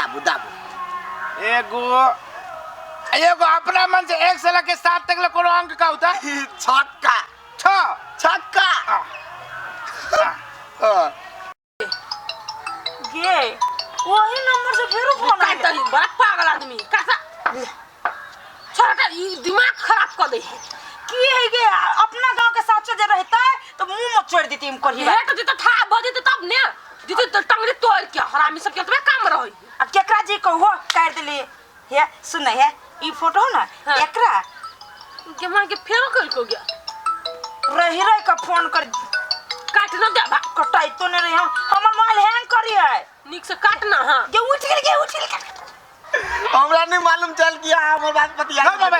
दाबू दाबू। एगो एगो अपना मन से 1 से लेके 7 तक ले कोनो अंक का होता? छक्का। 6। छक्का। हाँ। गे वही नंबर से फेरो फोन काट आया। दही बड़ा पागल आदमी काटा छोटा ई दिमाग खराब कर दे है। की है गे, अपना गांव के साथ जे रहता है तो मुंह में चोड़ देती हम करी। हेट देते था बजे तो तब ने दीदी तो टंगड़ी तोड़ के हरामी सब के तबे काम रही। अब केकरा जी कहो काट देली हे। सुन हे ई फोटो हो ना। हाँ। एकरा के मां के फेरो कल को गया रही रही का फोन कर काट न दे बा। कटाई तो नहीं रही हम, हमर मोबाइल हैंग करी है। निक से काट ना। हां गे उठ गेल, गे उठ गेल। हमरा नहीं मालूम चल गया हमर बात पतिया। ना बाबा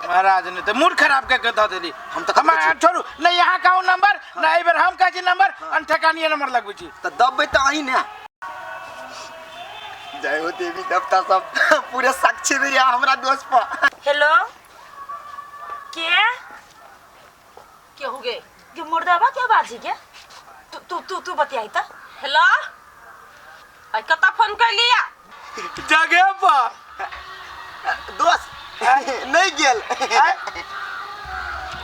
महाराज ने तो मूड खराब करके दऽ देली। हम तऽ हम छोड़ू नहीं यहाँ का नंबर ना एहि बेर हम कहै छी नंबर अनठेकानिए नंबर लगबै छी। तऽ दबबै तऽ अहीं ने। जय हो देवी देवता सब पूरे साक्षी रहिया हमरा दोस्त पर। हेलो के के हो गए के मुर्दाबा के बाजी के तू तू तू तू बतियाई त। हेलो आई कता फोन कर लिया जगह पर दोस्त नहीं गेल।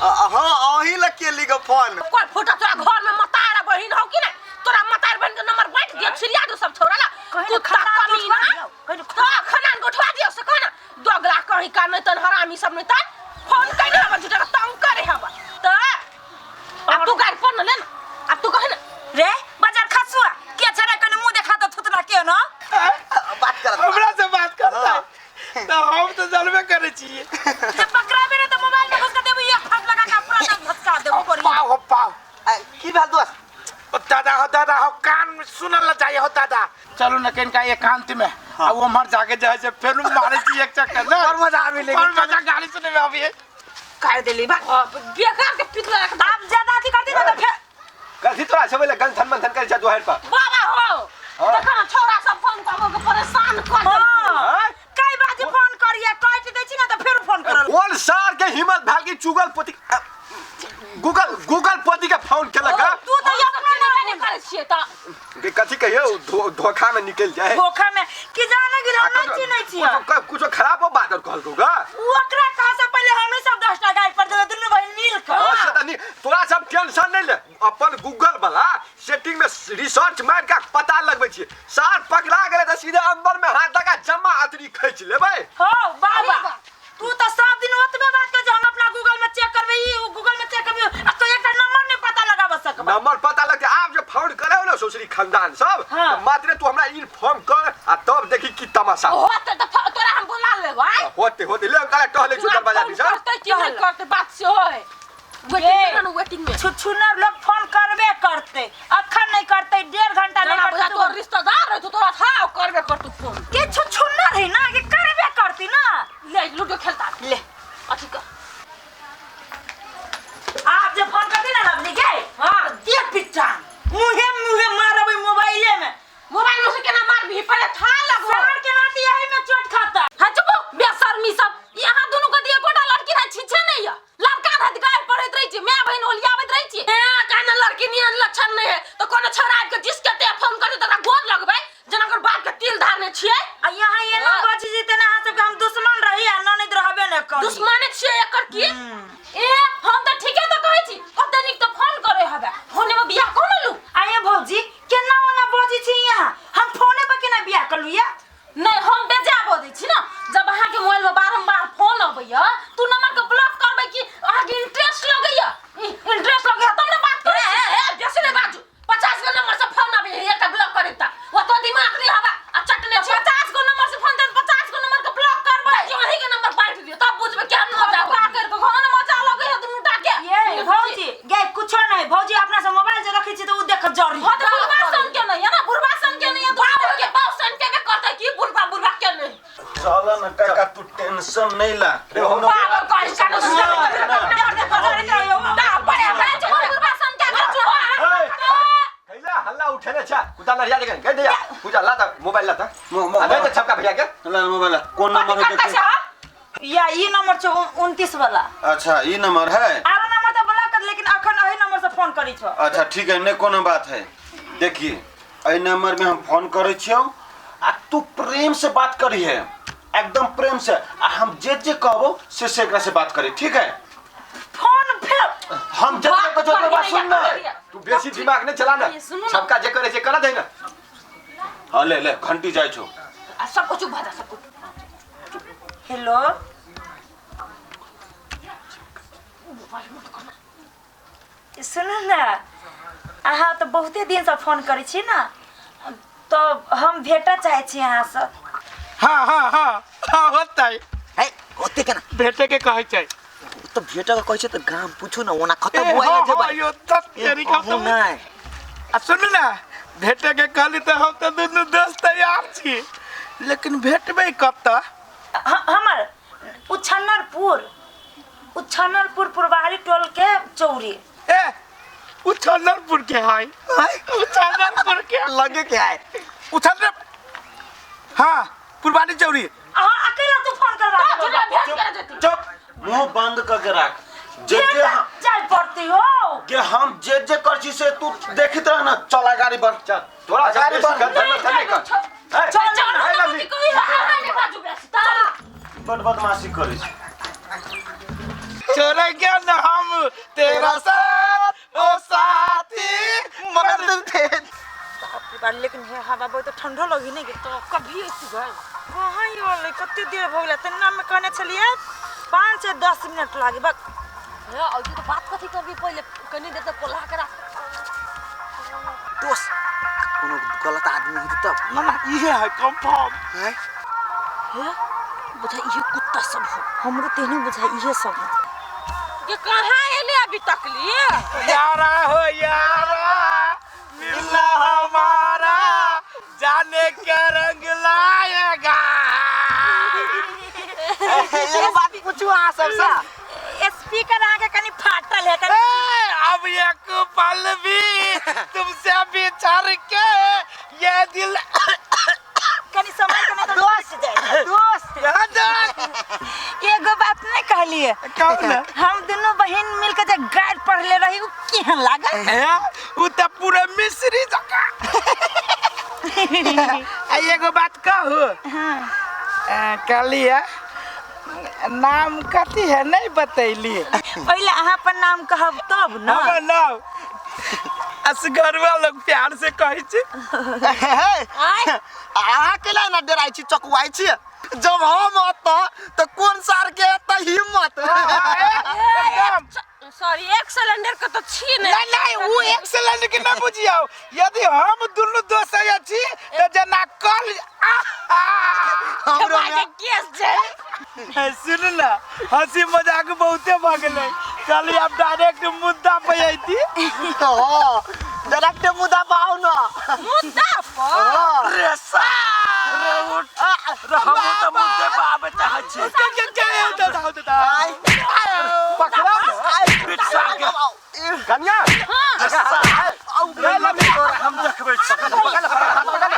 हाँ अहीं लग केली गो फोन। कोई फोटो तोरा घर में मतारा बहिन हो कि ना? तोरा मतार बहिन के नंबर बांट दियो छिरिया दो सब छोरा ला। कहीं कुत्ता खनान के कमीना। उठवा दियो, कहीं तो खनान के उठवा दियो से कहना दोगला कहीं का नहीं तन हरामी सब नहीं तन फोन कइने हम झूठा के तंग करे हम त अब तू गाड़ी पर न ले ना। अब तू कहे ना रे बाजार खसुआ के छरे कने मुंह देखा तो थुतला के न बात कर हमरा से बात करता है तो हम तो जानबे करे छियै। जब पकड़ाबे ने तो मोबाइल में घुस के देबो एक फाट लगा के पूरा दम धसका देबो करी। पाव हो पाव। की भेल दोस्त? ओ दादा हो दादा हो कान में सुनल न चाहिए हो दादा। चलू न कहीं का एकांत में। हाँ। आ वो मर जाके जाए से फिर मारे छी एक चक्कर ना। और मजा आबे लेकिन। और मजा गाली सुने में आबी है। कर देली बा। बेकार के पितला रख आप ज्यादा अथी करती ना तो फिर कथी तोरा सब ले गंथन मंथन करे छ दुआर पर। बाबा हो हाँ। देखा ना छोरा सब फोन कर के परेशान कर देलकै। हां हाँ? कई बाजी फोन करिए काट दै छी ना तो फिर फोन करल। कोन सार के हिम्मत भेल कि चुगल पोती गूगल गूगल पोती के फोन केलक हा? तू तो हम सब अपना चिन्हबे नहि करै छियै तऽ। के कथी कहियो धोखा में निकल जाए। धोखा में कि जाने गेल हम नहीं चिन्है छियै। कुछो खराब हो बात कहलकौ गा? ओकरा कहा से पहले हमें सब 10 टा गाड़ी पर देबै दुनू बहिन मिल के। हाँ, से तऽ तोरा सब टेंशन नहीं ले, अपन गूगल वाला सेटिंग में रिसर्च मार के पता लगबै छियै। सार पकड़ा गेलै तऽ सीधे अंदर में हाथ लगा जमा अतरी खींच लेबै। हो बाबा तू तो सब दिन ओतबे बात कर जे हम अपना गूगल में चेक करबै ई ओ गूगल में चेक करबै आ तो एकटा नंबर नहीं पता लगाब सकबै। नंबर पता लगतै आब जे फोन करे हो ना ससुरी खानदान सब। हाँ। तऽ मात्र तू हमरा इन्फॉर्म कर आ तब देखी की तमाशा। होतै तऽ तोरा हम बोला लेबै। होते होते ले हम टहले छु दरवाजा फोन दिस। करतै कि नहि करतै बात सेहो है। वेटिंग में ना, वेटिंग में। छुछुनर लोग फोन करबे करते अखन नहीं करते 1.5 घंटा नहीं जेना बुझा करते। तोर रिश्तेदार रहतौ तोरा था करबे करतौ फोन। के छुछुनर है ना के करबे करती ना। ले लूडो खेलता ले अथी कर। आप जे फोन करती ना लवली के। हाँ। दे पिट्टा मुहे मुहे मारबै मोबाइले में। मोबाइल में से केना मारबी पहिले था लगो। सार के नाती यही में चोट खाता। हाँ चुप बेशर्मी सब यहाँ दुनू के दिए गोटा लड़की रह छिछे नहीं है लड़का रहत गाय पढ़ैत रहे छी my बहिन ओलियाबैत रहे छी। ए काने लड़की नियन लक्षण नहीं है तो कोनो छोरा आबि के जिसके ते फोन करते तकरा गोर लगबै जेना ओकर बाप के तिल धारने छियै। आ यहाँ एना हाँ। बची जेते ना अहाँ सबके हम दुश्मन रही आ ननद रहबे ने करी। दुश्मने छियै एकर की? ए हम तऽ ठीके तऽ कहै छी कते नीक तऽ फोन करे हबे फोने में बियाह कोन लू। आ ये भौजी केना ओना बजै छी यहाँ हम फोने पर केना बियाह करलू या? नहीं हम बेजा बजै छी ना जब अहाँके मोबाइल में बारम्बार फोन अबैया तू नंबर के ब्लॉक करबै कि अहाँके इंटरेस्ट लगैया? इंटरेस्ट लगैया तब ने बात करै छी। ए, बेसी नहि बाजू 50 गो नंबर से फोन अबैया एकटा ब्लॉक करै त ओतो दिमाग नहि हवा आ चटने छी। 50 गो नंबर से फोन दे 50 गो नंबर के ब्लॉक करबै जे अहीं के नंबर बांटि दियौ तब बुझबै केहन मजा का कर के घन मजा लगैया दुनू टा के। ये भौजी गे कुछो नहीं भौजी अपना से मोबाइल जे रखै छी त उ देख जरी। हां त बुढ़बा सन के नहीं है ना बुढ़बा सन के नहीं है बाप के बाप सन के करतै की बुढ़बा बुढ़बा के नहीं। चल न काका तू टेंशन नहीं ला। पागल कहीं का कैला हल्ला उठेले छ कुदा नरिया देख गई दिया पूजा ला त मोबाइल ला त आ दे त छपका भैया के। ला मोबाइल कोन नंबर है देखो। या ई नंबर छौ 29 वाला। अच्छा ई नंबर है। आरो नंबर त ब्लॉक कर लेकिन अखन एही नंबर से फोन करी छौ। अच्छा ठीक है नहीं कोनो बात है। देखिए एहि नंबर में हम फोन करै छियौ आ तू प्रेम से बात करी है, एकदम प्रेम से, आ हम जे जे कहबो से एकरा से बात करी, ठीक है? फोन फेर हम जे बात जे कहबो बात करी सुन ना। तू बेसी दिमाग नहीं चला ना, सुनू ना। सबका जे करे से करा दे ना। हाँ ले ले घंटी जाय छो। आ सबको चुप भ जा, सबको। हेलो सुनू ना, अहाँ तऽ बहुते दिनसँ फोन करै छी ना, तऽ हम भेटऽ चाहै छी अहाँसँ। हाँ हाँ हाँ हाँ होतै। है होते केना भेटे के कहै छै। तऽ भेटऽ के कहै छै तऽ गाम पूछू ना, ओना कतऽ ए, बुआइ हाँ, लए जेबै? हाँ, यो तत तेरी का कहू तो नहि। आ सुनू ना, भेटे के कहली तऽ हम तऽ दुनू दोस्त तैयार छी, लेकिन भेटबै कतऽ? हमर उछन्नरपुर, उछन्नरपुर पुरवारी टोल के चौरी। ए उछन्नरपुर के है, उछन्नरपुर के लगे के है उछन्नर, हाँ पुरवारी चौरी। अहाँ अकेला तू फोन करबा तो झूठा भेंट कर देती। चुप, मुंह बंद करके राख। जे जे हम जाय पड़ती हो के हम जे जे कर छी से तू देखित रह ना। चल गाड़ी पर चल, तोरा सब गाड़ी बेसी पर। गलत मत नहीं कर। ए, चल चल ए, लवली। कोई हां नहीं बाजू बेसी चल। बड़ बदमाशी करै छै। छोड़ेंगे न हम तेरा साथ ओ साथी मर थे। लेकिन हे हवा बहुत ठंडो लगी नहीं तो कभी ऐसी गए कहाँ यो ले कते देर भऽ गेलै? तेना में कहने छलियै 5 से 10 मिनट लागे बस। हे और तो बात कथी करबी पहिले कनी देर तक पोला के राख। दोस्त कोनो गलत आदमी हेतै तब ना ना इहे है कंफर्म। है हे बुझा इहे कुत्ता सब हो, हमरो तेहने बुझा इहे सब हो। ये कहाँ एले अभी तक लिए? यारा हो यारा मिलना हमारा, जाने क्या रंग लाएगा। एगो बात पूछू अहाँ सबसँ? स्पीकर आगे कनी फाटल है कनी। ए, अब एक पल भी तुमसे बिछड़ के ये दिल कनी समय के नहीं तो दोस्त जाए। दोस्त यहाँ दोस्त एगो बात नहीं कहलिए। कौन? हम दोनों बहन मिलके जे गाइड पढ़ले रही उ केहन लागल? ए, उ त पूरा मिश्री जकाँ। आ एगो बात कहू? हाँ। कहलिए नाम कथी है नहीं बतैली। पहले अहाँ अपन नाम कहब तब ना। हमर नाम असगरवा लोग प्यार से कहै छै। अहाँ के ना डराइ छी चकुआइ छी? जब हम अतऽ तऽ कोन सार के एतऽ हिम्मत? एकदम। सॉरी एक सिलेंडर के तो छी ने। नहीं नहीं वो एक सिलेंडर के ना बुझियो, यदि हम दुनू दोस्त छी तऽ जेना कल हमरो के केस जाए। सुन ना, हंसी मजाक बहुते भऽ गेलै। चल आब डायरेक्ट मुद्दा पे अयती। हाँ डायरेक्ट मुद्दा पे आउ ना। मुद्दा पर? रे सार रे उठ रे, हम तऽ मुद्दे पे आबै चाहै छी। के के के दादा दादा पकड़ा पीठ सार के कन्या। रे सार रे लवली, हम देखबै छी। पकड़ पकड़ पकड़।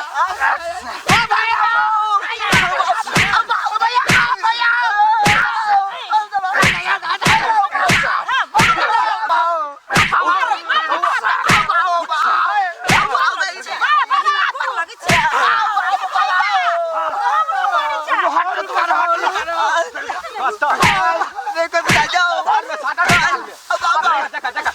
देखा देखा।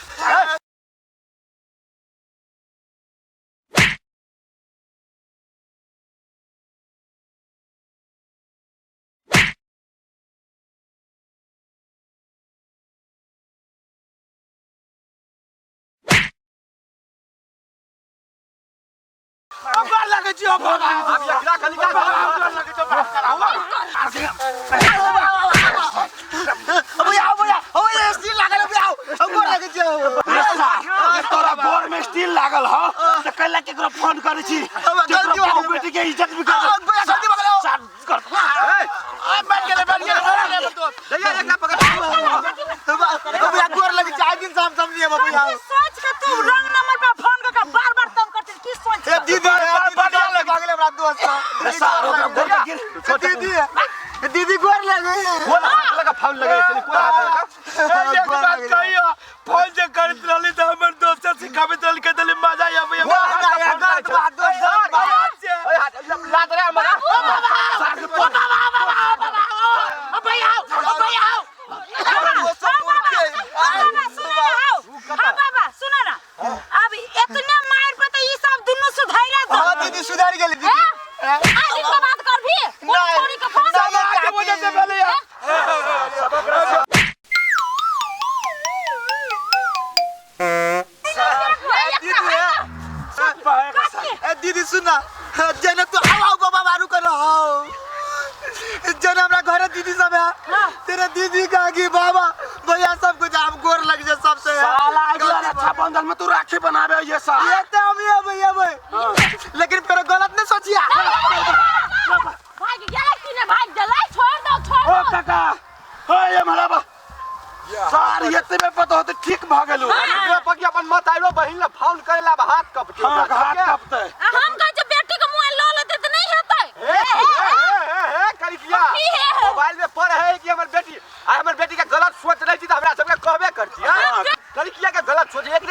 गोर लागै छी, गोर लागै छी। अब एकरा खाली का गोर लागै छी, बात कराउ। भैया भैया भैया स्टील लागल भैया, गोर लागै छी। तोरा गोर में स्टील लागल ह त कैला केकरो फोन करै छी? गलती भऽ गेलै। बेटी के इज्जत भी कर। भैया गलती भऽ गेलै। सार कर। बैठ गेलै, बैठ गेलै, बैठ गेलै दोस्त। दैया एकरा पकड़। भैया गोर लगै छी, आइ दिन से हम समझिए भैया। सोच के तू रंग नंबर पर फोन कर के बार बार तंग करते की सोच ए दीदी, बढ़िया लग गेलै हमरा दोस्त। सार ओकरा गोर पे गिर। दीदी दीदी गोर लगे। कोन हाथ लगा फाउल लगे छलै? कोन हाथ लगा? एक बात कहियो, फोन जे करैत रहली तऽ हमर दोस्त सिखाबैत रहली, कहैत रहली मजा आबैया। गोर लगे, गलत बात, दोस्त, गलत बात। ओए हाथ लात रे हमरा बाबू सार के तोड़ ओ भैया ओ भैया बाबा सुनो ना आओ। हाँ बाबा सुनो ना अब इतने मार पे तो ई सब दुनू सुधैरा दो हाँ दीदी सुधार गेली दीदी हैं? आज दिन के बात कर भी कोन नहीं, छोरी के फोन नहीं, के वजह से भेलै या दीदी ए दीदी सुन ना जेने तू आओ आओ बाबा मारू कर हो जेने हमरा घरे दीदी सब है तेरे दीदी का की बाबा भैया सब कुछ हम गोर लग जाए सबसे साला अगला रक्षाबंधन में तू राखी बनाबे ये साल ये तो हम ये भैया भाई लेकिन फिर गलत नहीं सोचिया भाग गेलै कि ने भाग गेलै छोड़ दो छोड़ ओ दो काका ओ ये हमरा बा सार एतबे पता होते ठीक भ गेलू बे पकी अपन मत आइलो बहिन ला फोन करे ला हाथ कपते हां हाथ कपते आ हम कहै छै बेटी के मोबाइल लऽ लेतै तऽ नहि हेतै हे हे हे हे करिकिया की हे? मोबाइल में पढ़ है कि हमर बेटी आ हमर बेटी के गलत सोच रही थी त हमरा सबके कहबे करती हां करिकिया के गलत सोच एक